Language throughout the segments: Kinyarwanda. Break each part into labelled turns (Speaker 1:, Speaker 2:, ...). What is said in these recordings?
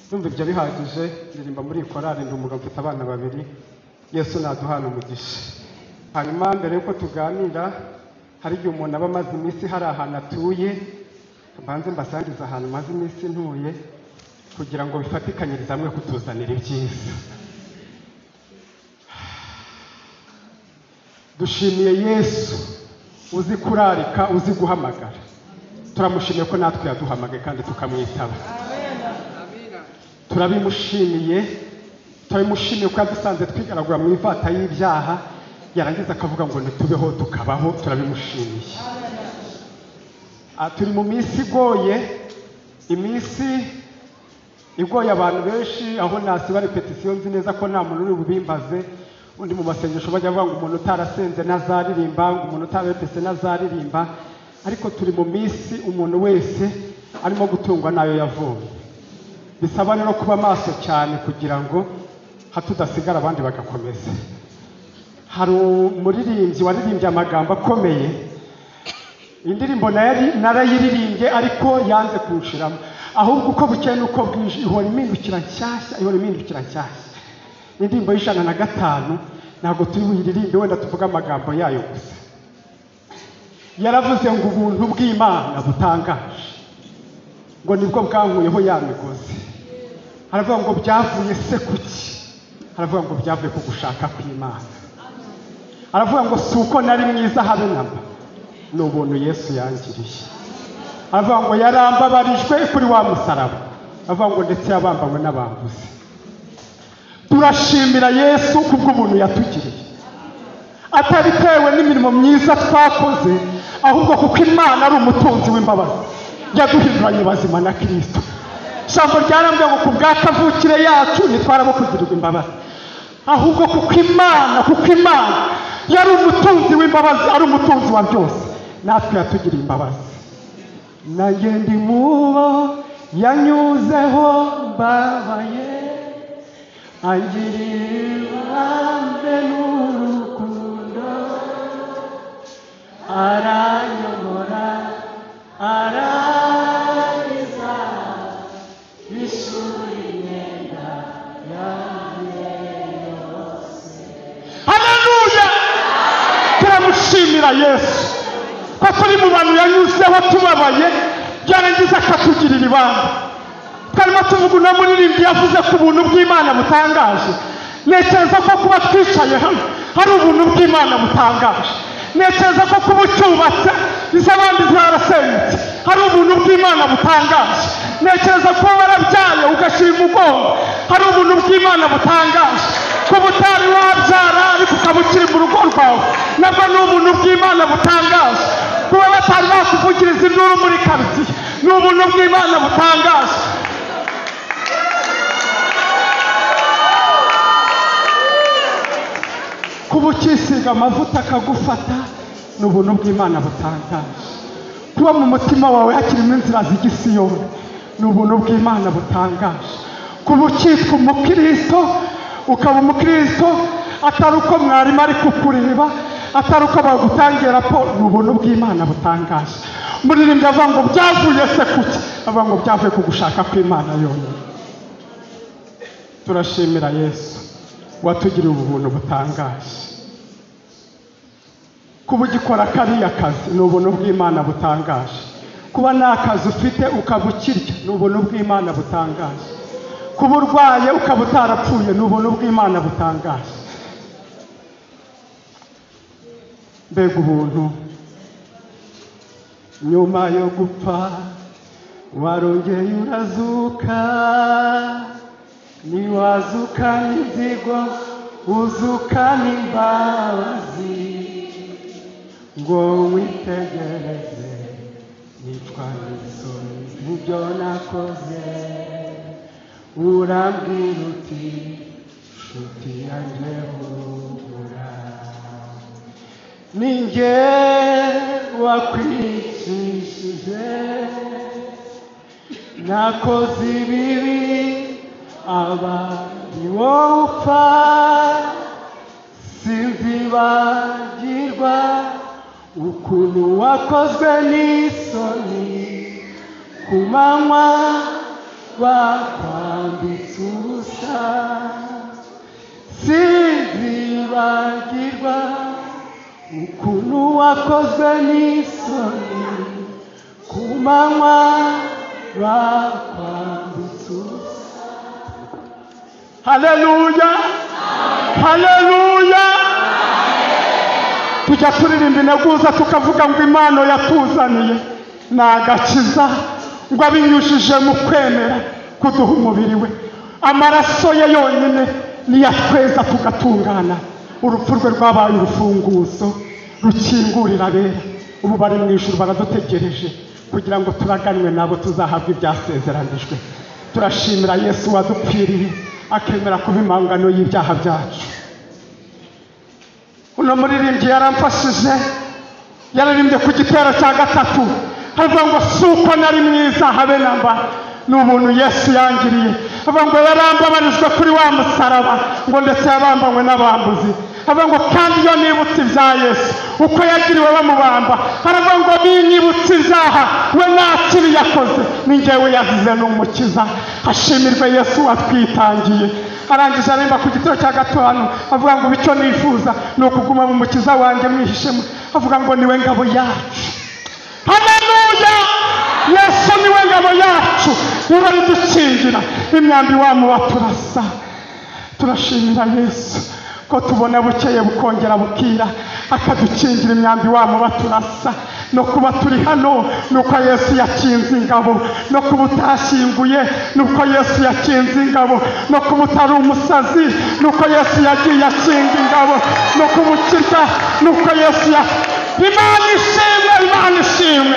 Speaker 1: Ndumva ibyo bihagije. Ndirimba muri korali, ndi umugabo mfite abana babiri. Yesu naduhana umugisha. Hanyuma mbere yuko tuganira, hari igihe umuntu aba amaze iminsi hari ahantu atuye, mbanze mbasangize ahantu maze iminsi ntuye kugira ngo bifatikanyirize hamwe kutuzanira ibyiza. Dushimiye Yesu uzi kurarika, uzi guhamagara. Turamushimiye ko natwe yaduhamagaye kandi tukamwitaba. Turabimushimiye, turabimushimiye ko yadusanze twigaragura mu ivata y'ibyaha, yarangiza akavuga ngo ntitubeho tukabaho. Turabimushimiye. Turi mu minsi igoye, iminsi igoye abantu benshi, aho nasiba repetition nzi neza ko nta muntu uri bubimbaze. Undi mu masengesho bajya bavuga ngo umuntu utarasenze ntazaririmba, ngo umuntu utarepese ntazaririmba, ariko turi mu minsi umuntu wese arimo gutungwa nayo yavomye. Bisaba rero kuba maso cyane kugira ngo hatudasigara abandi bagakomeza. Hari umuririmbyi waririmbye amagambo akomeye, indirimbo narayiririmbye ariko yanze kunshiramo, ahubwo uko bukeye nuko bwije ihora impindukira nshyashya, ihora impindukira nshyashya. Indirimbo y'105 ntabwo turi buyiririmbe, wenda tuvuga amagambo yayo gusa. Yaravuze ngo ubuntu bw'Imana butangaje, ngo nibwo bwankuyeho ya migozi. Aravuga ngo byavuye se kuki? Aravuga ngo byavuye ku gushaka kw'Imana. Aravuga ngo si uko nari mwiza habe namba, ni ubuntu Yesu yangiriye. Aravuga ngo yarambabarijwe kuri wa musaraba. Aravuga ngo ndetse yabambanywe n'abambuzi. Turashimira Yesu kubw'ubuntu yatugiriye, atabitewe n'imirimo myiza twakoze, ahubwo kuko Imana ari umutunzi w'imbabazi yaduhinduranye bazima na Kristo. Ijambo ryarambwiye ngo ku bwa kavukire yacu ntitwarabo kugirirwa imbabazi, ahubwo kuko Imana yari umutunzi w'imbabazi, ari umutunzi wa byose, natwe yatugiriye imbabazi. Nanjye ndi mubo yanyuzeho mbabaye, angirira ibambe n'urukundo, aranyobora arangiza ishuri imyenda yanjye yose. Haleluya! Turamushimira Yesu ko turi mu bantu yanyuzeho tubabaye, yarangiza akatugirira ibambe. Twarimo tuvuga uno muririmbyi yavuze ko ubuntu bw'Imana butangaje. Ntekereza ko kuba twicaye hano hari ubuntu bw'Imana butangaje. Ntekereza ko kuba ucyubatse iz'abandi zarasenyutse hari ubuntu bw'Imana butangaje. Ntekereza kuba warabyaye ugashyira umugongo hari ubuntu bw'Imana butangaje. Kuba utari wabyara ariko ukaba ukiri mu rugo rwawe nabwo ni ubuntu bw'Imana butangaje. Kuba batari bakuvugiriza induru muri karitsiye ni ubuntu bw'Imana butangaje. Kuba ukisiga amavuta akagufata Ni ubuntu bw'Imana butangaje. Kuba mu mutima wawe hakirimo inzira z'igisiyoni ni ubuntu bw'Imana butangaje. Kuba ukitwa umukristo, ukaba umukristo atari uko mwarimu ari kukureba, atari uko bagutangira raporo, ni ubuntu bw'Imana butangaje. Muririmbyi avuga ngo byavuye se kuki? Avuga ngo byavuye ku gushaka kw'Imana yonyine. Turashimira Yesu watugiriye ubuntu butangaje. Kuba ugikora kariya kazi ni ubuntu bw'Imana butangaje. Kuba nta kazi ufite ukaba ukirya ni ubuntu bw'Imana butangaje. Kuba urwaye ukaba utarapfuye ni ubuntu bw'Imana butangaje. Mbega ubuntu! Nyuma yo gupfa warongeye urazuka, niwazuka n'inzigo uzuka n'imbabazi, ngo witegereze nicwa n'isoni z'ibyo nakoze, urambwira uti nshuti yanjye humura, ninjye wakwicishije, nakoze ibibi abandi wowe upfa, sinzibagirwa ukuntu wakozwe n'isoni, ku manywa bakwambitse ubusa, sinzibagirwa ukuntu wakozwe n'isoni, ku manywa bakwambitse ubusa. Haleluya, haleluya. Tujya turirimba integuza tukavuga ngo impano yatuzaniye ni agakiza, ngo abinyujije mu kwemera kuduha umubiri we, amaraso ye yonyine niyatweza tugatungana. Urupfu rwe rwabaye urufunguzo rukingurira abera, ubu bari mu ijuru baradutegereje kugira ngo turaganwe nabo tuzahabwa ibyasezeranijwe. Turashimira Yesu wadupfiriye akemera kuba impangano y'ibyaha byacu. Uno muririmbyi yaramfashije, yaririmbye ku gitero cya gatatu avuga ngo si uko nari mwiza habe namba, ni ubuntu Yesu yangiriye. Avuga ngo yarambabarijwe kuri wa musaraba, ngo ndetse yabambanywe n'abambuzi. Avuga ngo kandi iyo nibutse ibya Yesu uko yagiriwe bamubamba, aravuga ngo binyibutse ibyaha we nta kibi yakoze, ni njyewe yazize n'umukiza. Ashimirwe Yesu watwitangiye. Arangije aremba ku gitero cya gatanu avuga ngo icyo nifuza ni ukuguma mu mukiza wanjye mwihishemo. Avuga ngo niwe ngabo yacu. Haleluya! Yesu niwe ngabo yacu, niwe idukingira imyambi wamuba turasa. Turashimira Yesu ko tubona bukeye bukongera bukira, akadukingira imyambi wamuba turasa. No kuba turi hano nuko Yesu yakinze ingabo, no kuba utashyinguye nuko Yesu yakinze ingabo, no kuba utari umusazi nuko Yesu yagiye akinga ingabo, no kuba ukirya nuko Yesu ya Imana ishimwe, Imana ishimwe.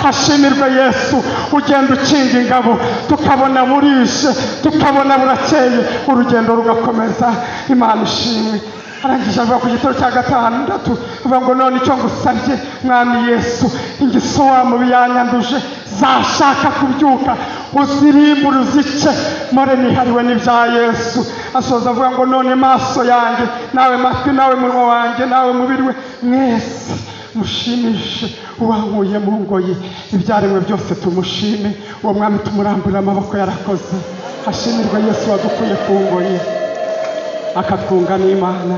Speaker 1: Ashimirwe Yesu ugenda ukinga ingabo, tukabona burije, tukabona burakeye, urugendo rugakomeza. Imana ishimwe. Arangije avuga ku gitero cya gatandatu avuga ngo none icyo ngusabye mwami Yesu, ingeso wa mubi yanyanduje zashaka kubyuka uzirimbure uzice, more nihariwe n'ibya Yesu. Asoza avuga ngo none maso yanjye nawe matwi nawe munwa wanjye nawe mubiri we mwese mushimishe uwankuye mu ngoyi. Ibyaremwe byose tumushime, uwo mwami tumurambura amaboko yarakoze. Ashimirwe Yesu wadukuye ku ngoyi akatwunga n'Imana.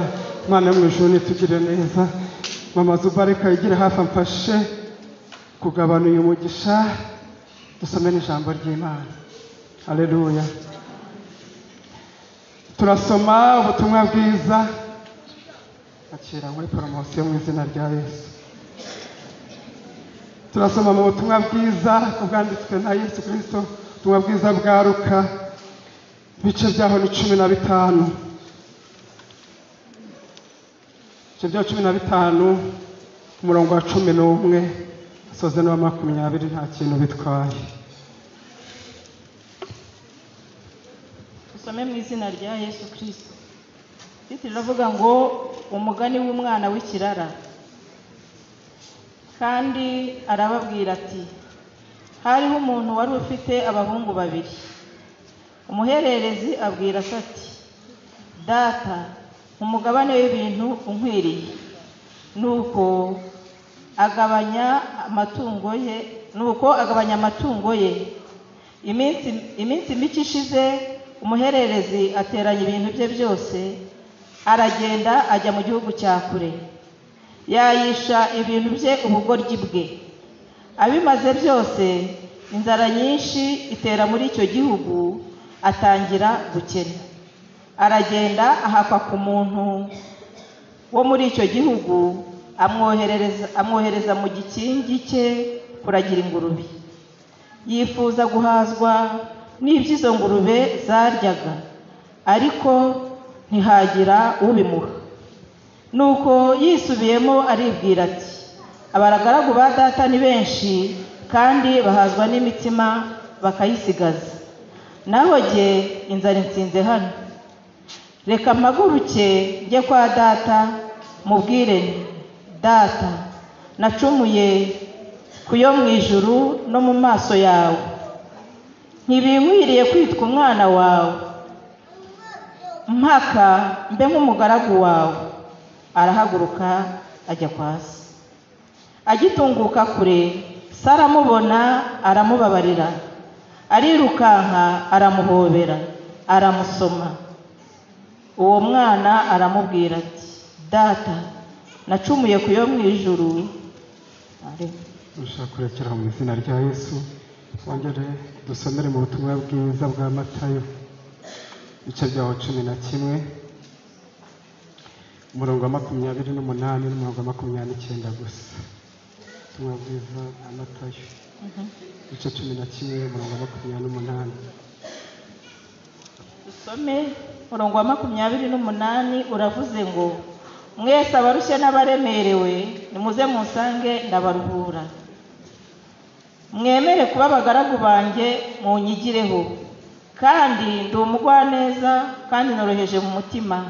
Speaker 1: Imana yo mu ijuru nitugire neza. Mama Zubarika yigire hafi amfashe kugabana uyu mugisha, dusome n'ijambo ry'Imana. Haleluya. Turasoma ubutumwa bwiza akira muri poromosiyo mu izina rya Yesu. Turasoma mu butumwa bwiza bwanditswe na Yesu Kristo, ubutumwa bwiza bwa Luka, ibice byaho ni 15. Ibice byaho 15 umurongo wa 11 asoze n'uwa 20, nta kintu bitwaye.
Speaker 2: Dusome mu izina rya Yesu Kristo. Titiri iravuga ngo umugani w'umwana w'ikirara. Kandi arababwira ati: Hariho umuntu wari ufite abahungu babiri. Umuhererezi abwira se ati: Data, umugabane w'ibintu unkwiriye. Nuko agabanya amatungo ye, nuko agabanya amatungo ye. Iminsi mike ishize, umuhererezi ateranya ibintu bye byose, aragenda ajya mu gihugu cya kure, yayisha ibintu bye ubugoryi bwe. Abimaze byose, inzara nyinshi itera muri icyo gihugu, atangira gukena. Aragenda ahakwa ku muntu wo muri icyo gihugu, amwohereza mu gikingi cye kuragira ingurube. Yifuza guhazwa n'ibyo izo ngurube zaryaga, ariko ntihagira ubimuha. Nuko yisubiyemo aribwira ati: Abagaragu ba data ni benshi, kandi bahazwa n'imitsima bakayisigaza, naho jye inzara insinze hano. Reka mpaguruke njye kwa data, mubwire nti: Data, nacumuye ku yo mu ijuru no mu maso yawe, ntibinkwiriye kwitwa umwana wawe, mpaka mbe nk'umugaragu wawe. Arahaguruka ajya kwa se. Agitunguka kure, se aramubona aramubabarira, arirukanka aramuhobera, aramusoma. Uwo mwana aramubwira ati: Data, nacumuye ku yo mu ijuru.
Speaker 1: Ushaka kurekera mu izina rya Yesu. Twongere dusomere mu butumwa bwiza bwa Matayo, ibice byaho 11, umurongo wa 28 n'umurongo wa 29 gusa. Ubutumwa bwiza bwa Matayo, ibice 11, umurongo wa 28.
Speaker 2: Dusome umurongo wa 28, uravuze ngo: Mwese abarushye n'abaremerewe, nimuze munsange ndabaruhura. Mwemere kuba abagaragu banjye, munyigireho, kandi ndi umugwaneza kandi noroheje mu mutima,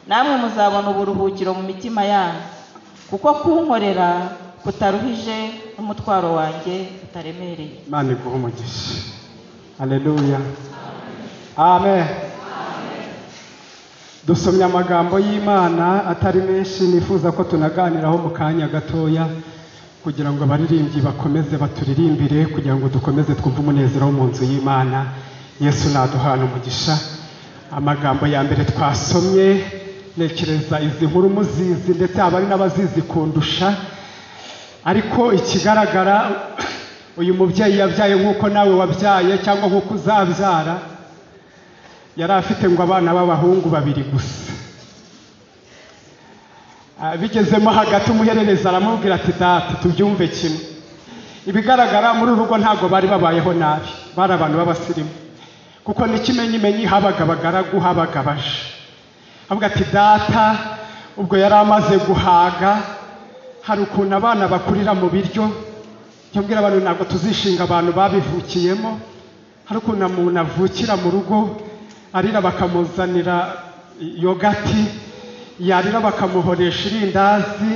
Speaker 2: namwe muzabona uburuhukiro mu mitima yanyu, kuko kunkorera kutaruhije n'umutwaro wanjye utaremereye.
Speaker 1: Imana iguhe umugisha. Haleluya, amen. Dusomye amagambo y'Imana atari menshi, nifuza ko tunaganiraho mu kanya gatoya, kugira ngo abaririmbyi bakomeze baturirimbire, kugira ngo dukomeze twumve umunezero wo mu nzu y'Imana. Yesu naduhana umugisha. Amagambo ya mbere twasomye, ntekereza izi nkuru muzizi, ndetse abari n'abazizi kundusha, ariko ikigaragara uyu mubyeyi yabyaye nk'uko nawe wabyaye cyangwa nk'uko uzabyara. Yari afite ngo abana b'abahungu babiri gusa. Bigezemo hagati, umuhererezi aramubwira ati: Data, tubyumve kimwe. Ibigaragara muri uru rugo ntabwo bari babayeho nabi, bari abantu b'abasirimu, kuko n'ikimenyimenyi habaga abagaragu, habaga abaja. Avuga ati: Data, ubwo yari amaze guhaga, hari ukuntu abana bakurira mu biryo. Njya abantu ntabwo tuzishinga abantu babivukiyemo. Hari ukuntu umuntu avukira mu rugo, arira bakamuzanira yogati, yarira bakamuhoresha irindazi.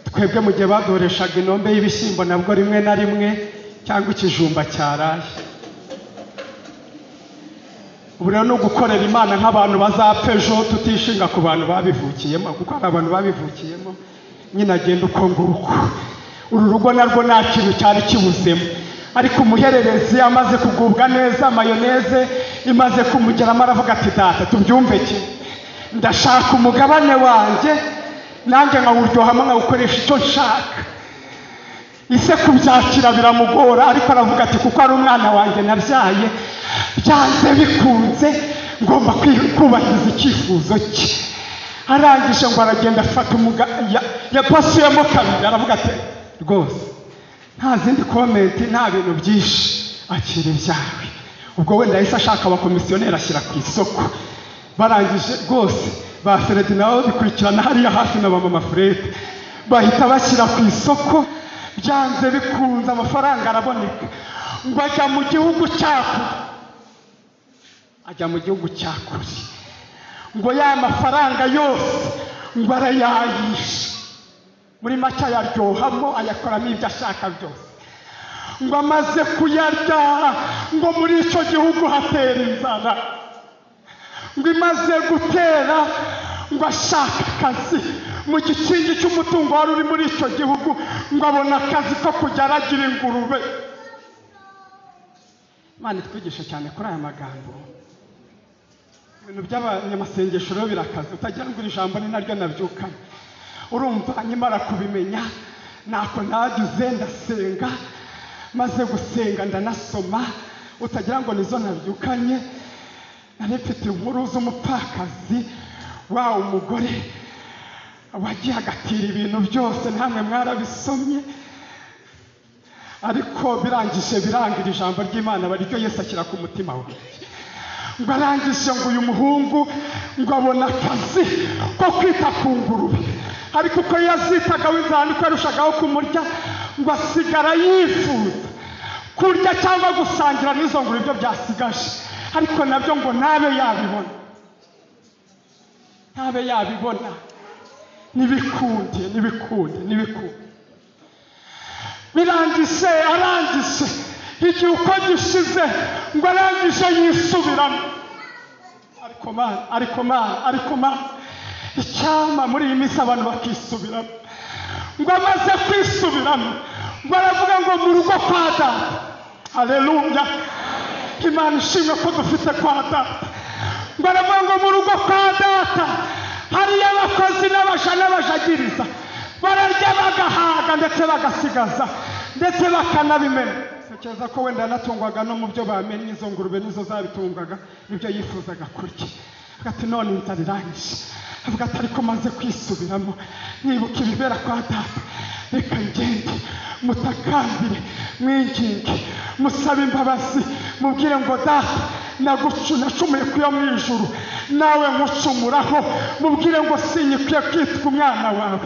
Speaker 1: Twebwe mu gihe baduhoreshaga inombe y'ibishyimbo nabwo rimwe na rimwe, cyangwa ikijumba cyaraye. Ubu rero ni ugukorera Imana nk'abantu bazapfa ejo, tutishinga ku bantu babivukiyemo, kuko hari abantu babivukiyemo nyine agenda uko nguko. Uru rugo narwo nta kintu cyari kibuzemo, ariko umuhererezi amaze kugubwa neza, mayoneze imaze kumugeramo, aravuga ati: Data, tubyumve kimwe, ndashaka umugabane wanjye, nanjye nkawuryohamo, nkawukoresha icyo nshaka. Ise kubyakira biramugora, ariko aravuga ati: kuko ari umwana wanjye nabyaye, byanze bikunze ngomba kubahiriza icyifuzo cye. Arangije ngo aragenda afata yapasuyemo kabiri, aravuga ati: rwose nta zindi komenti, nta bintu byinshi, akira ibyawe. Ubwo wenda yahise ashaka abakomisiyoneri ashyira ku isoko. Barangije rwose ba Fredi nabo bikurikirana hariya hafi na ba mama Fred, bahita bashyira ku isoko. Byanze bikunze amafaranga araboneka, ngo ajya mu gihugu cya kure, ajya mu gihugu cya kure, ngo ya mafaranga yose ngo arayayisha. Muri make ayaryohamo, ayakoramo ibyo ashaka byose. Ngo amaze kuyarya, ngo muri icyo gihugu hatera inzara. Ngo imaze gutera, ngo ashaka akazi mu gikingi cy'umutungo wari uri muri icyo gihugu, ngo abona akazi ko kujya aragira ingurube. Imana itwigisha cyane kuri aya magambo. Ibintu by'abanyamasengesho rero birakaze, utagira ngo iri jambo ni naryo nabyukanye. Urumva nkimara kubimenya ntako nagize, ndasenga, maze gusenga ndanasoma, utagira ngo nizo nabyukanye. Nari mfite inkuru z'umupfakazi wa umugore wagiye agatira ibintu byose, namwe mwarabisomye. Ariko birangije birangira ijambo ry'Imana bariryo Yesu ashyira ku mutima wanjye. Ngo arangije ngo uyu muhungu ngo abona akazi ko kwita ku ngurube, ariko uko yazitaga w'inzara niko yarushagaho kumurya, ngo asigara yifuza kurya cyangwa gusangira n'izo ngurube ibyo byasigaje, ariko nabyo ngo ntabe yabibona, ntabe yabibona. Nibikunde, nibikunde, nibikunde. Birangije arangije igihe uko gishize, ngo arangije yisubiramo. Ariko man, ariko man, ariko man, icyama muri iyi minsi abantu bakisubiramo. Ngo amaze kwisubiramo, ngo aravuga ngo mu rugo kwa data. Haleluya, Imana ishimwe ko dufite kwa data. Ngo aravuga ngo mu rugo kwa data hariyo abakozi n'abaja n'abajagiriza, bararya bagahaga ndetse bagasigaza ndetse bakanabimena. Ntekereza ko wenda yanatungwaga no mu byo bamenye, izo ngurube nizo zabitungaga, nibyo yifuzaga kurya. Avuga ati none inzara irangije. Avuga ati ariko maze kwisubiramo, nibuka ibibera kwa data, reka ngende mutakambire, mwinginge, musabe imbabazi, mubwire ngo data nacumuye ku yo mu ijuru, nawe nkucumuraho, mubwire ngo sinyikwiye kwitwa umwana wawe,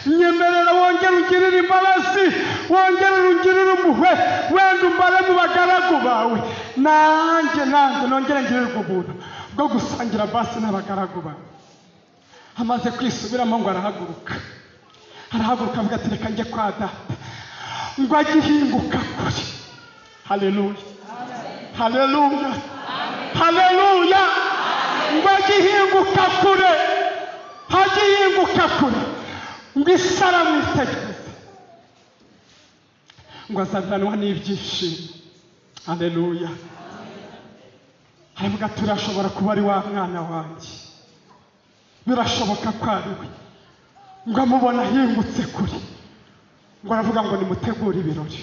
Speaker 1: nyemerera wongere ungirire imbabazi, wongere ungirire impuhwe, wenda umbare mu bagaragu bawe, nanjye nanjye nongere ngirirwe ubuntu bwo gusangira basi n'abagaragu bawe. Amaze kwisubiramo ngo arahaguruka, arahaguruka avuga ati reka njye kwa data. Ngo agihinguka kure. Haleluya, haleluya, haleluya. Ngo agihinguka kure, agihinguka kure, ngo isi aramwitegereza, ngo azazanwa n'ibyishimo. Haleluya. Aravuga ati urashobora kuba ari wa mwana wanjye, birashoboka ko ari we. Ngo amubona ahingutse kure, ngo aravuga ngo nimutegure ibirori,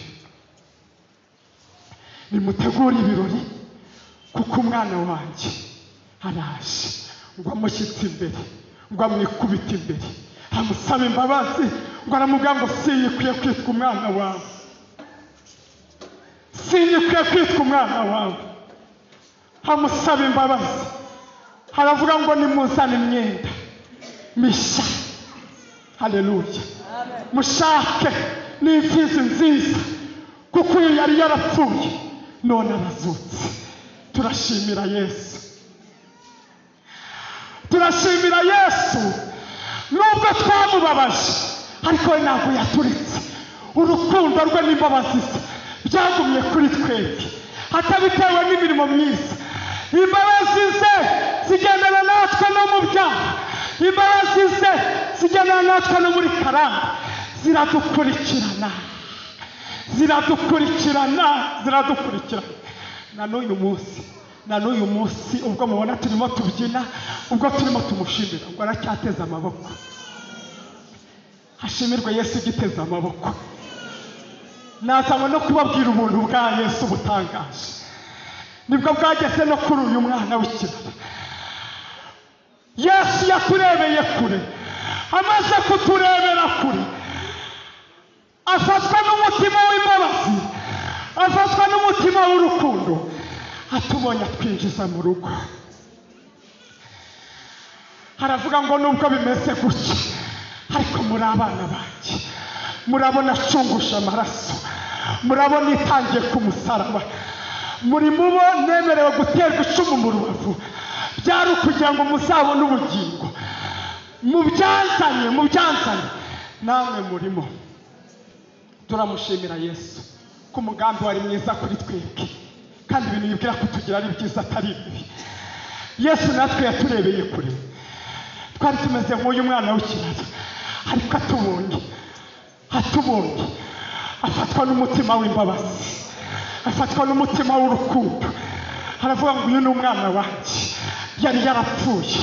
Speaker 1: nimutegure ibirori, kuko umwana wanjye araje. Ngo amushyitse imbere, ngo amwikubite imbere, amusaba imbabazi, ngo aramubwira ngo sinyikwiye kwitwa umwana wawe, sinyikwiye kwitwa umwana wawe. Amusaba imbabazi, aravuga ngo nimuzane imyenda mishya. Haleluya, mushake n'imfizi nziza, kuko uyu yari yarapfuye none arazutse. Turashimira Yesu, turashimira Yesu. Nubwo twamubabaje, ariko we ntabwo yaturitse. Urukundo rwe n'imbabazi ze byagumye kuri twebwe, atabitewe n'imirimo myiza. Imbabazi ze zigendana natwe no mu byaha, imbabazi ze zigendana natwe no muri karande, ziradukurikirana, ziradukurikirana, ziradukurikirana. Na n'uyu munsi, na n'uyu munsi ubwo mubona turimo tubyina, ubwo turimo tumushimira, ngo aracyateze amaboko. Hashimirwe Yesu ugiteze amaboko. Nazanywe no kubabwira ubuntu bwa Yesu butangaje, nibwo bwageze no kuri uyu mwana w'ikirara. Yesu yaturebeye kure, amaze kuturebera kure, afatwa n'umutima w'imbabazi, afatwa n'umutima w'urukundo, atubonye atwinjiza mu rugo. Aravuga ngo nubwo bimeze gutya, ariko muri abana banjye, murabona acungusha amaraso, murabona itangiye ku musaraba, muri mubo nemerewe guterwa icumu mu rubavu, byari ukugira ngo muzabone ubugingo. Mu byanzanye, mu byanzanye Namwe murimo. Turamushimira Yesu ko umugambi wari mwiza kuri twebwe, kandi ibintu yibwira kutugira ari byiza atari bibi. Yesu natwe yaturebeye kure, twari tumeze nk'uyu mwana w'ikirara, ariko atubonye afatwa n'umutima w'imbabazi, afatwa n'umutima w'urukundo, aravuga ngo uyu ni umwana wanjye, yari yarapfuye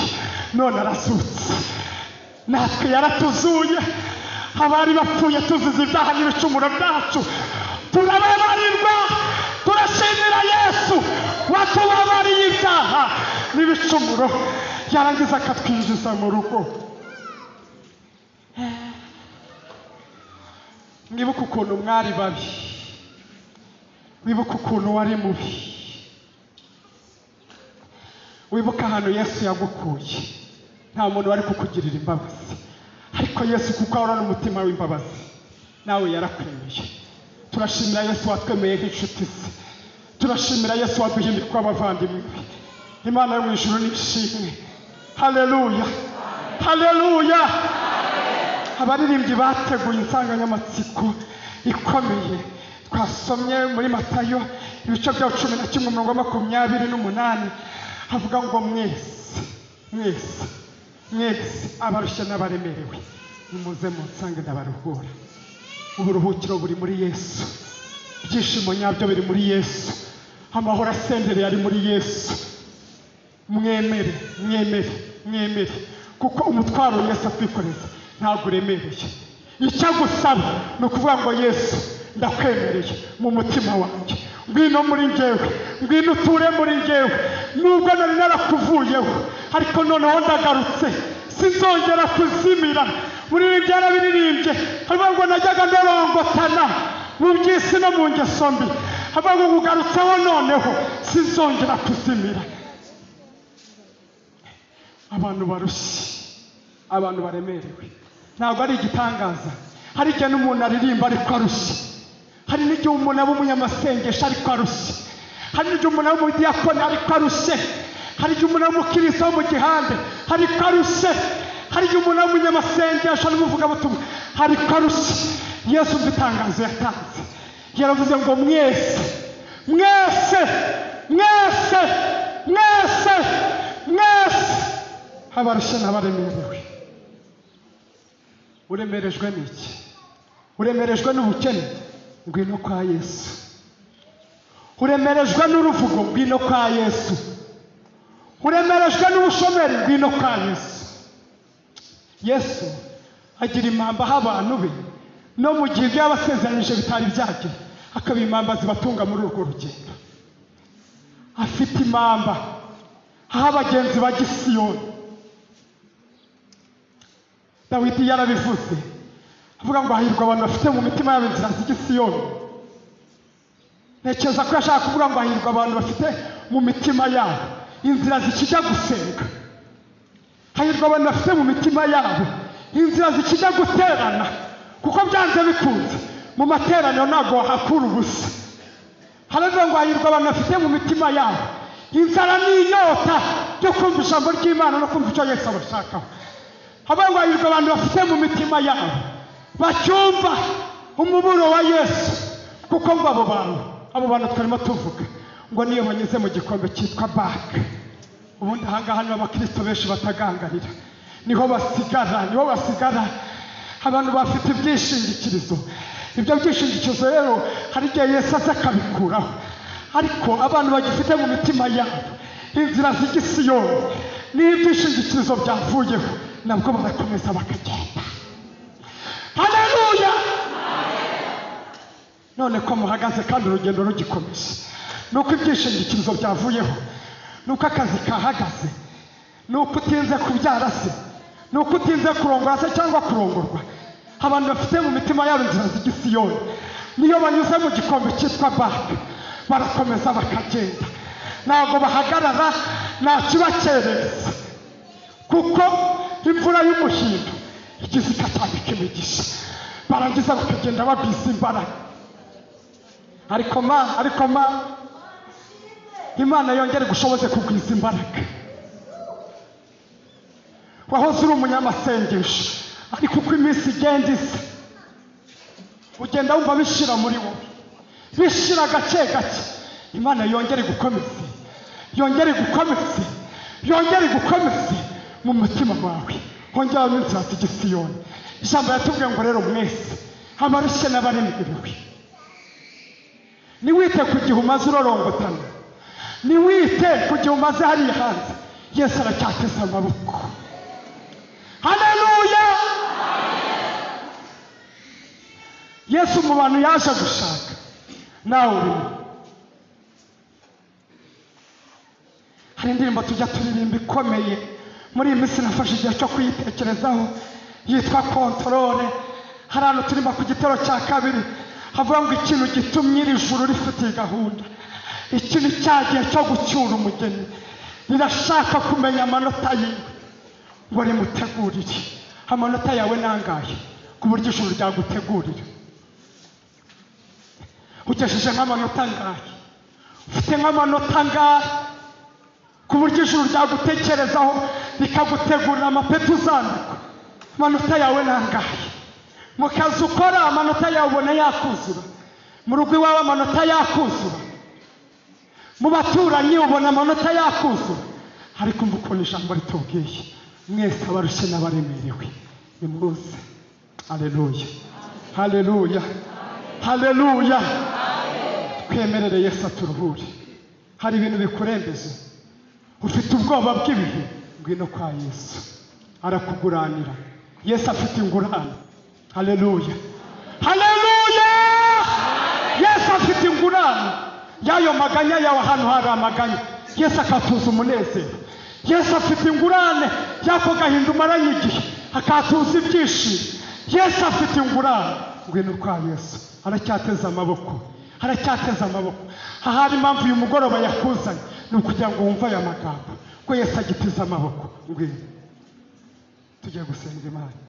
Speaker 1: none arazutse. Natwe yaratuzuye, abari bapfuye tuzize ibyaha n'ibicumuro byacu turababarirwa. Turashimira Yesu watubabariye ibyaha n'ibicumuro, yarangiza akatwinjiza mu rugo. Mwibuke ukuntu mwari babi, wibuke ukuntu wari mubi, wibuke ahantu Yesu yagukuye. Nta muntu wari kukugirira imbabazi, ariko Yesu kuko ahorana umutima w'imbabazi nawe yarakwemeye. Turashimira Yesu watwemeye nk'inshuti ze, turashimira Yesu waduhinduye abavandimwe be. Imana yo mu ijuru nishimwe. Haleluya, haleluya. Abaririmbyi bateguye insanganyamatsiko ikomeye twasomye muri Matayo ibice bya 11 umurongo 28, havuga ngo mwese mwese mwese abarushye n'abaremerewe nimuze munsange ndabaruhura. Uburuhukiro buri muri Yesu, ibyishimo nyabyo biri muri Yesu, amahoro asendereye ari muri Yesu. Mwemere, mwemere, mwemere, kuko umutwaro Yesu atwikoreza ntabwo uremereye. Icyo agusaba ni ukuvuga ngo Yesu ndakwemereye mu mutima wanjye, ngwino muri njyewe, ngwino uture muri njyewe. Nubwo nari narakuvuyeho, ariko noneho ndagarutse, sinzongera kuzimira. Muri ibi byarabiririmbye, havuga ngo najyaga ndorongotana mu by'isi no mu ngeso mbi, havuga ngo ngugarutseho noneho sinzongera kuzimira. Abantu barushye, abantu baremerewe, ntabwo ari igitangaza. Hari igihe n'umuntu aririmba ariko arushye, hari n'igihe umuntu aba umunyamasengesho ariko arushye, hari n'igihe umuntu aba umudiyakoni ariko arushye, hari igihe umuntu aba umukristo wo mu gihande ariko arushye, hari igihe umuntu aba umunyamasengesho n'umuvugabutumwa ariko arushye. Yesu umva itangazo yatanze, yaravuze ngo mwese mwese mwese mwese mwese abarushye n'abaremerewe. Uremerejwe n'iki? Uremerejwe n'ubukene? Ngwino kwa Yesu. Uremerejwe n'uruvugo? Ngwino kwa Yesu. Uremerejwe n'ubushomeri? Ngwino kwa Yesu. Yesu agira impamba aho abantu be, no mu gihe ibyo yabasezeranyije bitari byagera, akaba impamba zibatunga muri urwo rugendo. Afite impamba aho abagenzi bajya i Siyoni. Dawidi yarabivuze avuga ngo hahirwa abantu bafite mu mitima yabo inzira zijya i Siyoni. Ntekereza ko yashaka kuvuga ngo hahirwa abantu bafite mu mitima yabo inzira zikijya gusenga, hahirwa abantu bafite mu mitima yabo inzira zikijya guterana, kuko byanze bikunze mu materaniro ntabwo wahakura ubusa. Haravuga ngo hahirwa abantu bafite mu mitima yabo inzara n'inyota yo kumva ijambo ry'Imana no kumva icyo Yesu abashakaho. Havuga ngo hahirwa abantu bafite mu mitima yabo bacyumva umuburo wa Yesu, kuko ngo abo bantu twarimo tuvuga ngo niyo banyuze mu gikombe cyitwa baka. Ubundi ahangaha niho abakristo benshi batagangarira, niho basigara, niho basigara. Abantu bafite ibyishingikirizo, ibyo byishingikirizo rero hari igihe Yesu aza akabikuraho, ariko abantu bagifite mu mitima yabo inzira zijya i Siyoni n'ibyishingikirizo byavuyeho, nabwo barakomeza bakagenda. Haleluya! None ko muhagaze kandi urugendo rugikomeje, nuko ibyishingikirizo byavuyeho, nuko akazi kahagaze, nuko utinze kubyara se, nuko utinze kurongora se cyangwa kurongorwa. Abantu bafite mu mitima yabo inzira zijya i Siyoni, niyo banyuze mu gikombe cyitwa baka barakomeza bakagenda, ntabwo bahagarara, nta kibakerereza, kuko imvura y'umuhindo igize ikatambika imigisha, barangiza bakagenda bagwiza imbaraga. Ariko ma Imana yongere gushoboze kugwiza imbaraga. Wahoze uri umunyamasengesho, Ariko uko iminsi igenda isa, ugenda wumva bishira muri wowe, bishira gake gake. Imana yongere gukomeze, yongere gukomeze, yongere gukomeze mu mutima wawe, hongera inzira z'igisiyoni. Ijambo yatubwiye ngo rero mwese abarushye n'abaremerewe, niwite ku gihe umaze urorongotana, niwite ku gihe umaze hariya hanze, Yesu aracyateze amaboko. Haleluya! Yesu mu bantu yaje gushaka nawe urimo. Hari indirimbo tujya turirimba ikomeye muri iyi minsi, nafashe igihe cyo kuyitekerezaho, yitwa Kontorore. Hari ahantu turimo ku gitero cya kabiri havuga ngo ikintu gitumye iri juru rifitiye gahunda, iki ni cya gihe cyo gucyura umugeni, rirashaka kumenya amanota yiwe ngo rimutegurire. Amanota yawe nangahe ku buryo ijuru ryagutegurira? Ugejeje nk'amanota angahe? Ufite nk'amanota angahe ku buryo ijuru ryagutekerezaho rikagutegurira amapeti uzandikwa? Amanota yawe nangahe? Mu kazi ukora amanota yawe ubona yakuzura, mu rugo iwawe amanota yakuzura, mu baturanyi ubona amanota yakuzura. Ariko umva ukuntu ijambo ritubwiye, mwese abarushye n'abaremerewe nimuze. Haleluya, haleluya, haleluya. Twemerere Yesu aturuhure. Hari ibintu bikurembeje, ufite ubwoba bw'ibihe, ngwino kwa Yesu arakuguranira. Yesu afite ingurane. Haleluya, haleluya. Yesu afite ingurane y'ayo maganya yawe. Ahantu hari amaganya, Yesu akatuza umunezero. Yesu afite ingurane y'ako gahinda umaranye igihe, akatuza ibyishimo. Yesu afite ingurane. Ngwino kwa Yesu, aracyateze amaboko, aracyateze amaboko. Ahari impamvu uyu mugoroba yakuzanye ni ukugira ngo wumve aya magambo ko Yesu agiteze amaboko. Ngwino tugiye gusenga Imana.